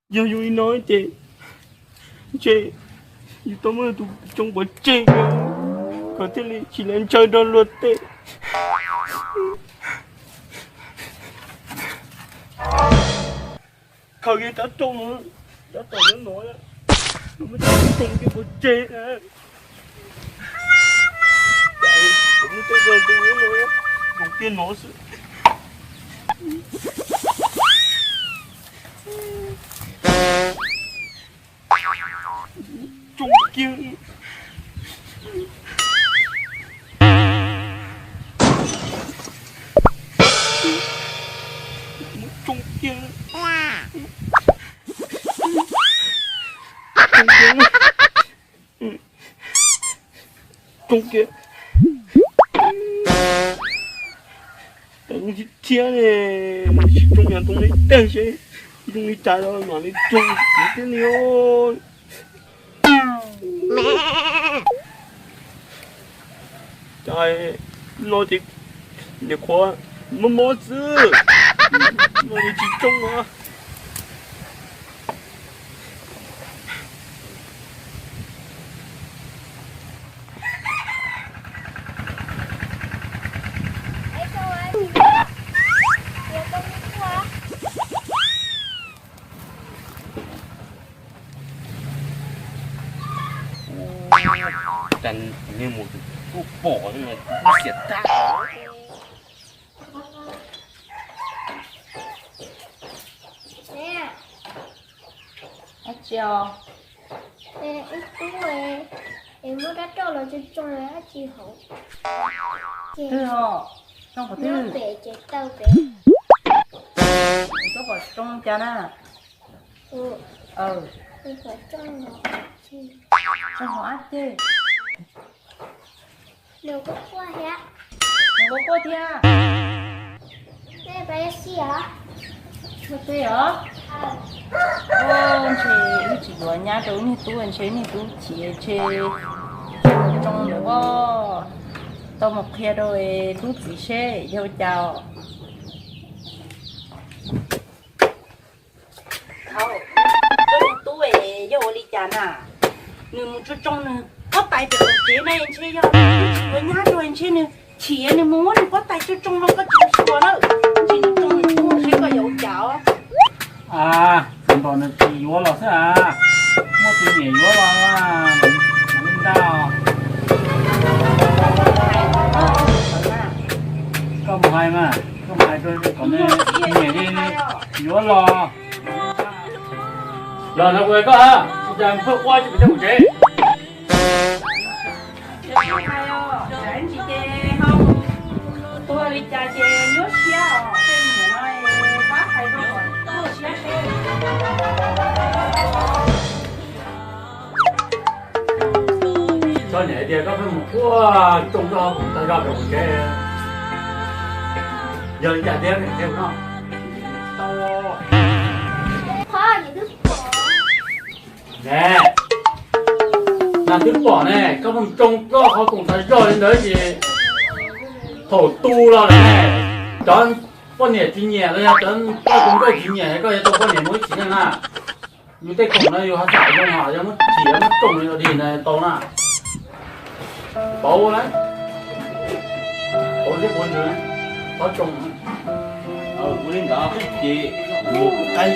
Yog yus li no ces ntshe yus tau muab tus tsoo pov tseg, kom thiaj li tsis lawv ntshaw nrog luag tej. Khaws kiag rab rooj no, rab rooj no, no muab tsoo kiag pov tseg. Muab tej zog tus no, zoo kiag no xwb. Tsoo kiag. Tsoo kiag. Tsoo kiag. Tsoo kiag. Tau lub thiab thiab ne, tsis tsoo yog ntoo li tag seb zoo li cas los mam li tsoo thiab li os. Cas no ces nyuam qhuav mob mob xwb, no ces tsis tsoo os. Cas kuv niag mus kuj pom, kuj xiam tag. Dab tsi os? Wb tub es muab rab roj los tsoo tsoo dab tsi hauv. Twg os? Tsoo qhov twg? Pem ces taw pem. Koj pom tsoo cas na? Tsoo hauv dab tsi? Nws quaj quaj thiab. Nws quaj quaj thiab. Muaj teb os? Ntshe wb tsis yuav nyab rau wb niag tub, ntshe wb niag tub chim ntshe tsoo ntawd pob. Tau mus qhia rau lub txiv seb yog ua cas. Koj niag tub yog ua li cas na? Nws mus tsoo tsoo nws pob tais pem qaum tsev na, ntshe yog wb tsis yuav nyab rau ntshe nws chim nws mus muab nws pob tais tsoo tsoo no, koj tsis xyuas na. Ntshe nws tsoo nws tuag seb koj yuav ua cas os. Npaum nws tsis yuav los xwb a, muaj tus niam yuav los mas li ntag. Koj mus hais mas, koj mus hais rau kom nws niam li yuav los. Los no kuv hais koj, cas pheej quaj tsis pub coj kuv tsev. Tuag li cas ces nyuaj siab os, tej niam no pab hais rau kom nyuaj siab seb. Koj niam hais tias koj pheej mus quaj tsoo koj hauv koom tag zog rau kuv tsev. Yog li cas thiab niam thiab kuv no? Ne, nas twb pom ne, koj pheej tsoo koj hauv koom tag zog li ntawd ces thaum tu los ne, cov poj niam tsis nyiam los yog cov poj tus nkauj tsis nyiam koj yuav tau poj niam mus ib tsis neej na. Yus tej khoom no yus ho xam zoo hos yog muab chim muab tsoo li los dig no tau na. Pauv na, pauv thiab pauv ntsws, pauv tsoo. Ua li ntawd ces mus kuv qab.